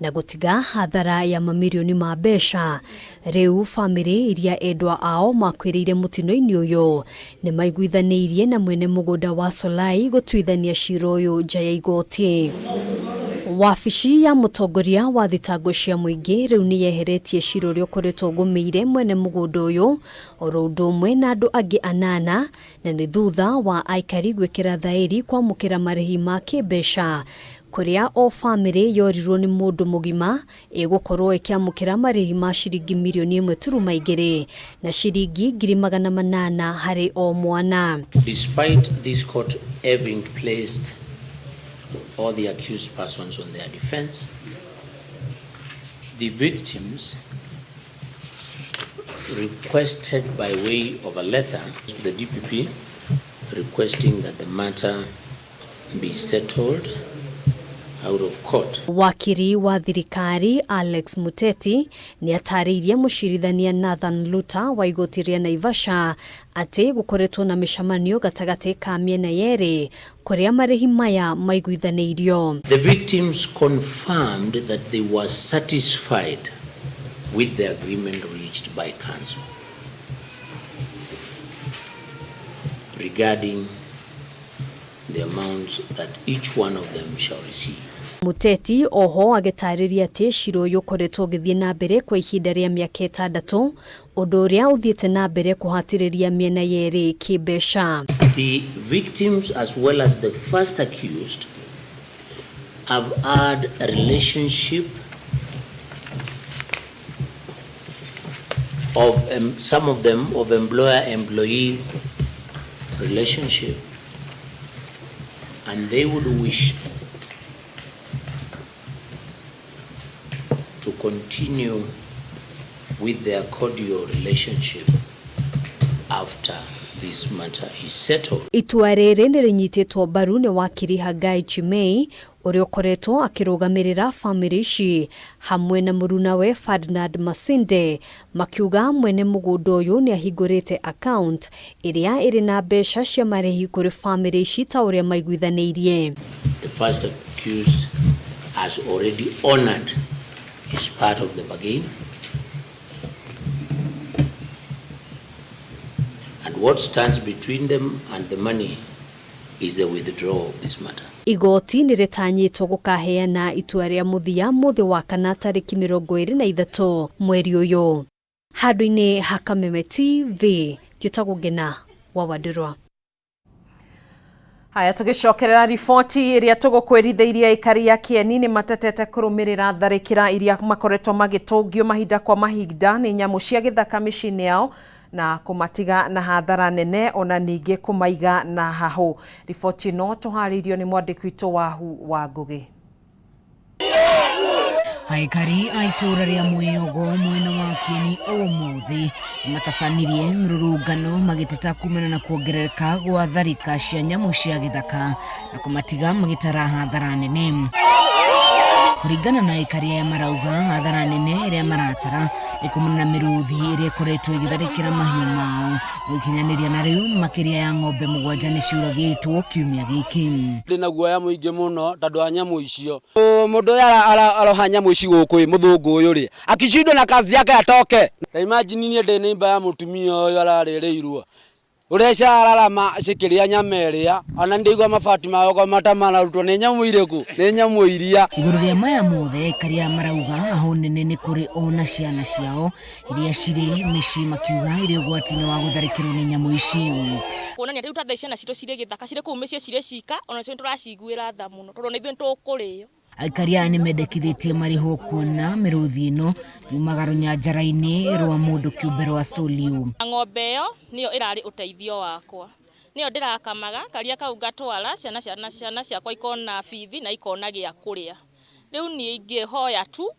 Na gũtiga hathara ya mamirioni ma mbeca. Rĩu famĩlĩ iria endwa ao makuĩrĩire mũtino-inĩ ũyũ nĩ maiguithanĩirie na mwene mũgũnda wa Solai gũtuithania cira ũyũ nja ya igoti. Wabici ya mũtongoria wa thitango cia mũingĩ rĩu nĩ yeheretie cira ũrĩa ũkoretwo ũgũmĩire mwene mũgũnda ũyũ oro ũndũ ũmwe na andũ angĩ anana na nĩ thutha wa aikari gwĩkĩra thaĩri kwamũkĩra marĩhi ma kĩmbeca kũrĩa o famĩlĩ yorirwo nĩ mũndũ mũgima ĩgũkorwo ĩkĩamũkĩra marĩhi ma ciringi mirioni 1.2 na ciringi 800,000 harĩ o mwana. Despite this court having placed all the accused persons on their defense, the victims requested by way of a letter to the DPP requesting that the matter be settled out of court. Wakiri wa thirikari Alex Muteti nĩ atarĩirie mũcirithania Nathan Luta wa igoti rĩa Naivasha atĩ gũkoretwo na mĩcemanio gatagatĩ ka mĩena yerĩ kũrĩa marĩhi maya maiguithanĩirio. The victims confirmed that they were satisfied with the agreement reached by council regarding the amounts that each one of them shall receive. Muteti oho agĩtarĩria atĩ cira ũyũ ũkoretwo ũgĩthiĩ na mbere kwa ihinda rĩa mĩaka 6 ũndũ ũrĩa ũthiĩte na mbere kũhatĩrĩria mĩena yerĩ kĩmbeca. The victims as well as the first accused have had a relationship of some of them of employer-employee relationship, and they would wish to continue with their cordial relationship after this matter is settled. Itua rĩrĩ nĩ rĩnyitĩtwo mbaru nĩ wakiri Hagai Chimei ũrĩa ũkoretwo akĩrũgamĩrĩra famĩlĩ ici hamwe na mũrunawe Ferdinand Masinde makiuga mwene mũgũnda ũyũ nĩ ahingũrĩte account ĩrĩa ĩrĩ na mbeca cia marĩhi kũrĩ famĩlĩ ici ta ũrĩa maiguithanĩirie. The first accused has already honored his part of the bargain, and what stands between them and the money is the withdrawal of this matter. Igoti nĩ rĩtanyĩtwo gũkaheana itua rĩa mũthia mũthĩ wa kana tarĩki 23 mweri ũyũ. Handũ-inĩ ha Kameme TV, njĩtagwo Ngena wa Wandũrwa. Haya, tugicokerera riboti iria tugukwĩrithĩirie aikari a Kĩeni nĩ matetete kũrũmĩrĩra tharĩkĩra iria makoretwo magĩtũngio mahinda kwa mahinda nĩ nyamũ cia gĩthaka mĩciĩ-inĩ yao na kũmatiga na hathara nene ona ningĩ kũmaiga na hahũ. Riboti ĩno tũharĩirio nĩ mwandĩki witũ Wahu wa Ngũgĩ. Aikari a itũũra rĩa Mwĩyogo mwena wa Kĩeni ũmũthĩ nĩmatabanirie mĩrũrũngano magĩteta kumana na kuongerereka gwa tharĩka cia nyamũ cia gĩthaka na kũmatiga magĩtara hathara nene. Kũringana na aikari aya marauga hathara nene ĩrĩa maratara nĩ kumana na mĩrũthi ĩrĩa ĩkoretwo ĩgĩtharĩkĩra mahiũ mao gũkinyanĩria na rĩu makĩria ya ng'ombe 7 nĩ ciũragĩtwo kiumia gĩkĩ. Ndĩna guoya mũingĩ mũno tondũ wa nyamũ icio. Mũndũ ũrĩa aroha nyamũ ici gũkũ ĩ, mũthũngũ ũyũ rĩ, akishindwa na kazi yake atoke. Ta imagine niĩ ndĩ neighbor ya mũtumia ũyũ ararĩrĩirwo. Ũrĩa cirararama cikĩrĩa nyama ĩrĩa, ona nĩndaigua mabati mao matamararutwo nĩ nyamũ irĩkũ? Nĩ nyamũ iria. Igũrũ rĩa maya mothe aikari aya marauga hahũ nene nĩ kũrĩ ona ciana ciao iria cirĩ mĩciĩ makiuga irĩ ũgwati-inĩ wa gũtharĩkĩrwo nĩ nyamũ ici. Kuonania rĩu ta thaa ciana citũ cirĩ gĩthaka, cirĩ kũu mĩciĩ cirĩ cika, ona cio nĩtũraciguĩra tha mũno, tondũ ona ithuĩ nĩtũkũrĩo. Aikari aya nĩmendekithĩtie marĩhwo kuona mĩrũthi ĩno yumaga rũnyanjara-inĩ rwa mũndũ kĩũmbe rwa Soliu. Ng'ombe ĩyo nĩyo ĩrarĩ ũteithio wakwa, nĩyo ndĩrakamaga karia kau ngatwara ciana ciana ciana ciakwa ikona bithi na ikona gĩa kũrĩa. Rĩu niĩ ingĩhoya tu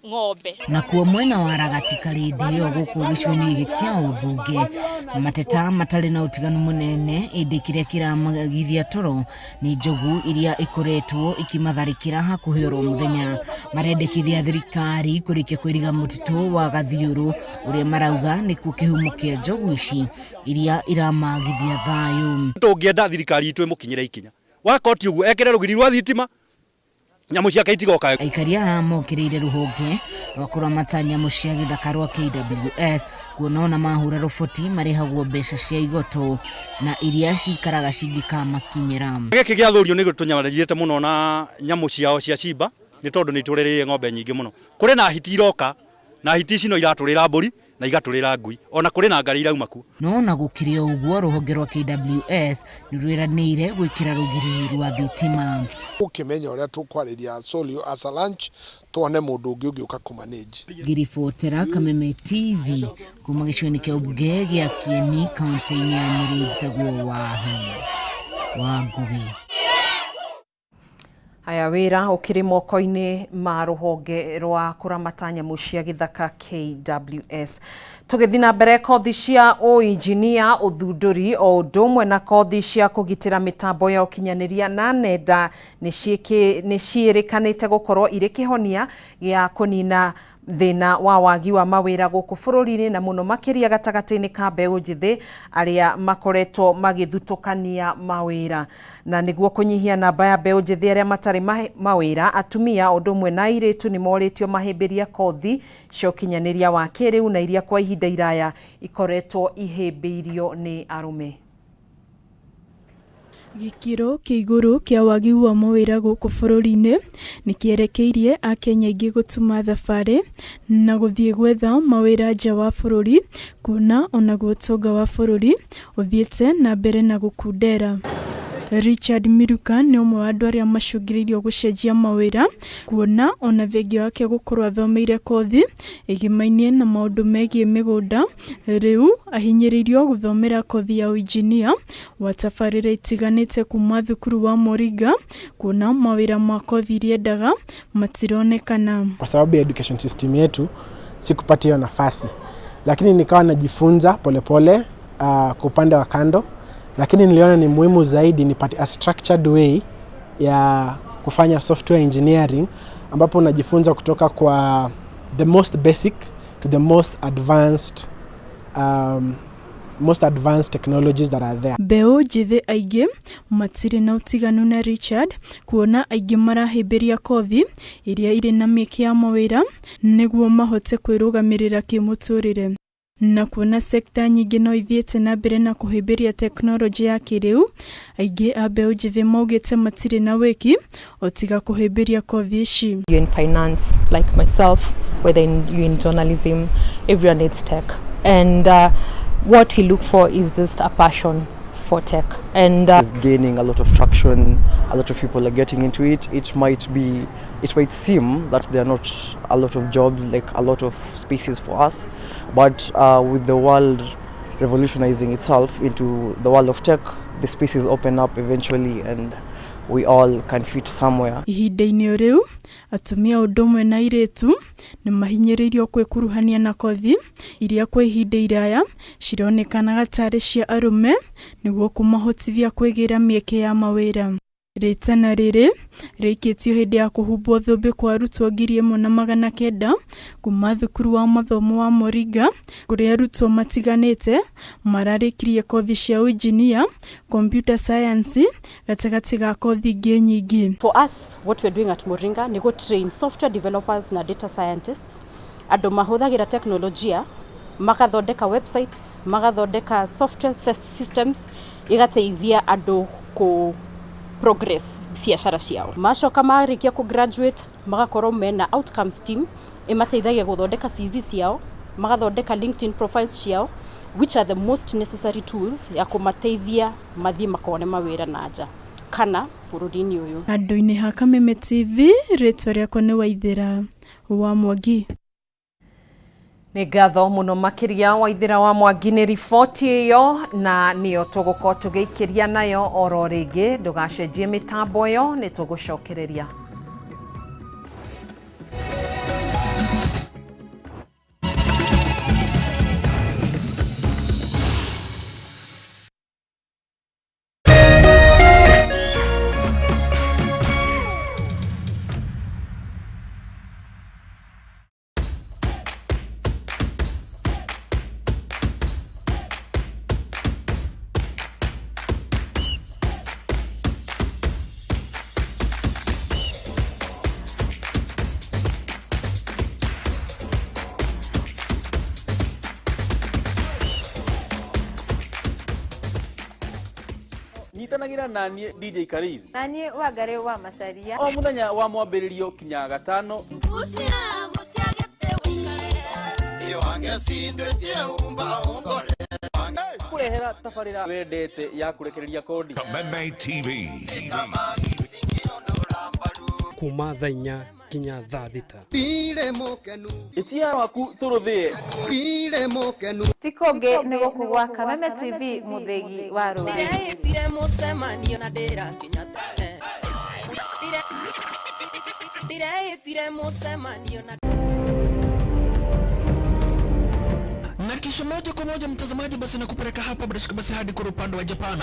ng'ombe. Nakuo mwena wa Ragati Karĩndĩ ĩyo gũkũ gĩcigo-inĩ gĩkĩ kĩa ũmbunge mateta matarĩ na ũtiganu mũnene ĩndĩ kĩrĩa kĩramagithia toro nĩ njogu iria ikoretwo ikimatharĩkĩra hakuhĩ oro mũthenya. Marendekithia thirikari kũrĩkia kwĩriga mũtitũ wa Gathiũrũ ũrĩa marauga nĩkuo kĩhumo kĩa njogu ici iria iramagithia thayũ. Tũngĩenda thirikari itũ ĩmũkinyĩre ikinya. Wakoti ũguo ekĩre rũgiri rwa thitima. Nyamũ ciake itigoka. Aikari aya mokĩrĩire rũhonge rwa kũramata nyamũ cia gĩthaka rwa KWS kuona ona mahũra roboti marĩhagwo mbeca cia igoto na iria cikaraga cingĩkamakinyĩra. Gĩkĩ gĩathũrio nĩ gĩtũnyamarĩrĩte mũno na nyamũ ciao cia cimba nĩ tondũ nĩ itũrĩrĩire ng'ombe nyingĩ mũno. Kũrĩ na hiti iroka na hiti ici no iratũrĩra mbũri na igatũrĩra ngui ona kũrĩ na ngari irauma kuo. No ona gũkĩrĩ o ũguo rũhonge rwa KWS nĩ rwĩranĩire gwĩkĩra rũgiri rwa thitima. Ũkĩmenya ũrĩa tũkwarĩria Solio as a lunch tuone mũndũ ũngĩ ũngĩũka kũmanage. Ngĩribotera Kameme TV kuma gĩcigo-inĩ kĩa ũmbunge gĩa Kieni kaunti-inĩ ya Nyĩrĩ, njĩtagwo Wahu wa Ngũgĩ. Haya wĩra ũkĩrĩ moko-inĩ ma rũhonge rwa kũramata nyamũ cia gĩthaka KWS. Tũgĩthiĩ na mbere, kothi cia ũinjinia, ũthundũri o ũndũ ũmwe na kothi cia kũgitĩra mĩtambo ya ũkinyanĩria na nenda nĩ ciĩrĩkanĩte gũkorwo irĩ kĩhonia gĩa kũnina thĩna wa wagi wa mawĩra gũkũ bũrũri-inĩ na mũno makĩria gatagatĩ-inĩ ka mbeũ njĩthĩ arĩa makoretwo magĩthutũkania mawĩra. Na nĩguo kũnyihia namba ya mbeũ njĩthĩ arĩa matarĩ mawĩra, atumia ũndũ ũmwe na airĩtu nĩ morĩtio mahĩmbĩrie kothi cia ũkinyanĩria wa kĩrĩu na iria kwa ihinda iraya ikoretwo ihĩmbĩirio nĩ arũme. Gĩkĩro kĩa igũrũ kĩa wagi wa mawĩra gũkũ bũrũri-inĩ nĩ kĩerekeirie akenya aingĩ gũtuma thabarĩ na gũthiĩ gwetha mawĩra nja wa bũrũri, kuona onaguo ũtonga wa bũrũri ũthiĩte na mbere na gũkundera. Richard Miruka nĩ ũmwe wa andũ arĩa macũngĩrĩirio gũcenjia mawĩra, kuona ona thengia wake gũkorwo athomeire kothi ĩgĩmainie na maũndũ megiĩ mĩgũnda, rĩu ahinyĩrĩirio gũthomera kothi ya ũinjinia wa tabarĩra itiganĩte kuma thukuru wa Moringa, kuona mawĩra ma kothi iria endaga matironekana. Kwa sababu ya education system yetu sikupata hiyo nafasi, lakini nikawa najifunza polepole kwa upande wa kando, lakini niliona ni muhimu zaidi nipate a structured way ya kufanya software engineering, ambapo unajifunza kutoka kwa the most basic to the most advanced technologies that are there. Mbeũ njĩthĩ aingĩ matirĩ na ũtiganu na Richard, kuona aingĩ marahĩmbĩria kothi iria irĩ na mĩeke ya mawĩra nĩguo mahote kwĩrũgamĩrĩra kĩmũtũrĩre. Na kuona sekta nyingĩ no ithiĩte na mbere na kũhĩmbĩria tekinoronjĩ ya kĩrĩu, aingĩ a mbeũ njĩthĩ maugĩte matirĩ na wĩki o tiga kũhĩmbĩria kothi ici. You're in finance like myself, whether you're in journalism, everyone needs tech. And what we look for is just a passion for tech. And it's gaining a lot of traction, a lot of people are getting into it. It might seem that there are not a lot of jobs, like a lot of spaces for us, but with the world revolutionizing itself into the world of tech, the spaces open up eventually and we all can fit somewhere. Ihinda-inĩ rĩu atumia ũndũ ũmwe na airĩtu nĩ mahinyĩrĩirio kwĩkuruhania na kothi iria kwa ihinda iraya cironekanaga tarĩ cia arũme nĩguo kũmahotithia kwĩgĩra mĩeke ya mawĩra. Rĩtana rĩrĩ rĩikĩtio hĩndĩ ya kũhumbwo thũmbĩ kwa arutwo 1900 kuma thukuru wa mathomo wa Moringa, kũrĩa arutwo matiganĩte mararĩkirie kothi cia ũinjinia, computer science gatagatĩ ga kothi ingĩ nyingĩ. For us, what we're doing at Moringa ni go train software developers na data scientists andũ mahũthagĩra teknolojia makathondeka websites, magathondeka software systems igateithia andũ ku progress biashara ciao. Macoka marĩkia ku graduate magakorwo mena outcomes team imateithagia gũthondeka CV ciao, magathondeka LinkedIn profiles ciao, which are the most necessary tools ya kũmateithia mathiĩ makone mawĩra na nja kana bũrũri-inĩ ũyũ. Andũ-inĩ ha Kameme TV, rĩtwa rĩakwa nĩ Waithĩra wa Mwangi. Nĩ ngatho mũno makĩria Waithĩra wa Mwangi nĩ riboti ĩyo, na nĩyo tũgũkorwo tũgĩikĩria nayo oro rĩngĩ. Ndũgacenjie mĩtambo ĩyo, nĩ tũgũcokereria. Nyitanagĩra naniĩ DJ Kariz na niĩ Wangarĩ wa Macaria o mũthenya wa mwambĩrĩrio kinya gatano. Kũrehera tabarĩra wendete ya kũrekereria kodi. Kameme TV. Kuma thaa 4 nginya thaa 6. Ĩtia waku tũrũthĩe. Ti kũngĩ nĩ gũkũ gwa Kameme TV, mũthĩgi wa rũrĩrĩ. Ndireitire mũcemanio na ndĩrakinya tene. Ndireitire mũcemanio na Na kisha moja kwa moja mtazamaji, basi nakupeleka hapa bila shaka basi hadi kwa upande wa Japan.